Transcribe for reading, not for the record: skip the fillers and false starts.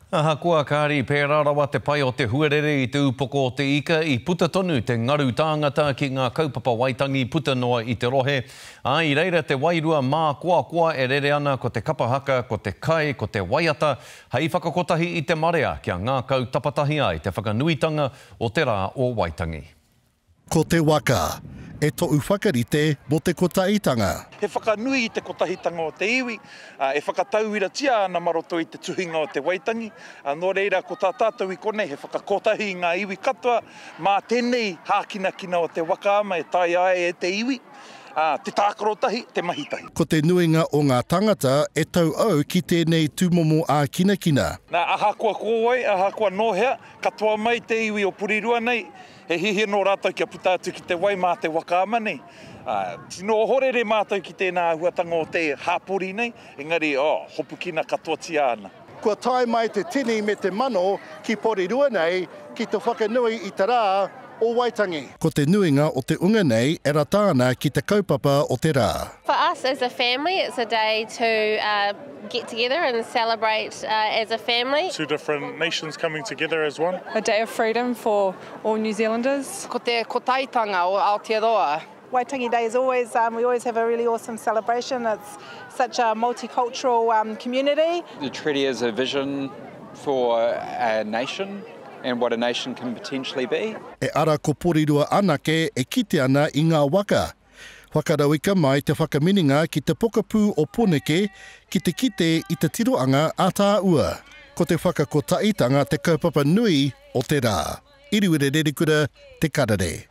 Ahakoa kāri pērā rawa te pai o te huarere i te upoko o te ika, i puta tonu te ngaru tāngata ki ngā kaupapa Waitangi puta noa i te rohe, ā, i reira te wairua mākoakoa e rere ana ko te kapa haka, ko te kai, ko te waiata, hei whakakotahi i te marea kia ngākau tapatahi ai te whakanuitanga o te rā o Waitangi. Ko te waka, e toʻu whakarite mo te kotahitanga. He whakanui i te kotahitanga o te iwi, ā, e whakatauiratia ana mā roto i te tuhinga o te Waitangi, ā, nō reira ko tā tātou i konei he whakakotahi i ngā iwi katoa mā tēnei hākinakina o te waka ama e taea ai e te iwi, ā, te tākaro tahi, te mahi tahi. Ko te nuinga o ngā tangata e tau au ki tēnei tūmomo ākinakina. Nā, ahakoa ko wai, ahakoa nō hea, katoa mai te iwi o Porirua nei, He hiahia nō rātou kia puta atu ki te wai mā te waka ama nei. Ā, tino ohorere mātou ki tēnā āhuatanga o te hāpori nei, engari, oh, hopukina katoatia ana. Kua tae mai te tini me te mano ki Porirua nei ki te whakanui i te rā o Waitangi. Ko te nuinga o te unga nei e rata ana ki te kaupapa o te rā. For us as a family it's a day to get together and celebrate as a family. Two different nations coming together as one. A day of freedom for all New Zealanders. Ko te kotahitanga o Aotearoa. Waitangi Day is always, we always have a really awesome celebration, it's such a multicultural community. The treaty is a vision for a nation and what a nation can potentially be. E ara ko Porirua anake e kite ana i ngā waka. Whakarauika mai te whakaminenga ki te pokapū o Poneke ki te kite i te tiroanga a tāua. Ko te whakakotaitanga te kaupapa nui o te rā. Iriwiri Rerikura, Te Karere.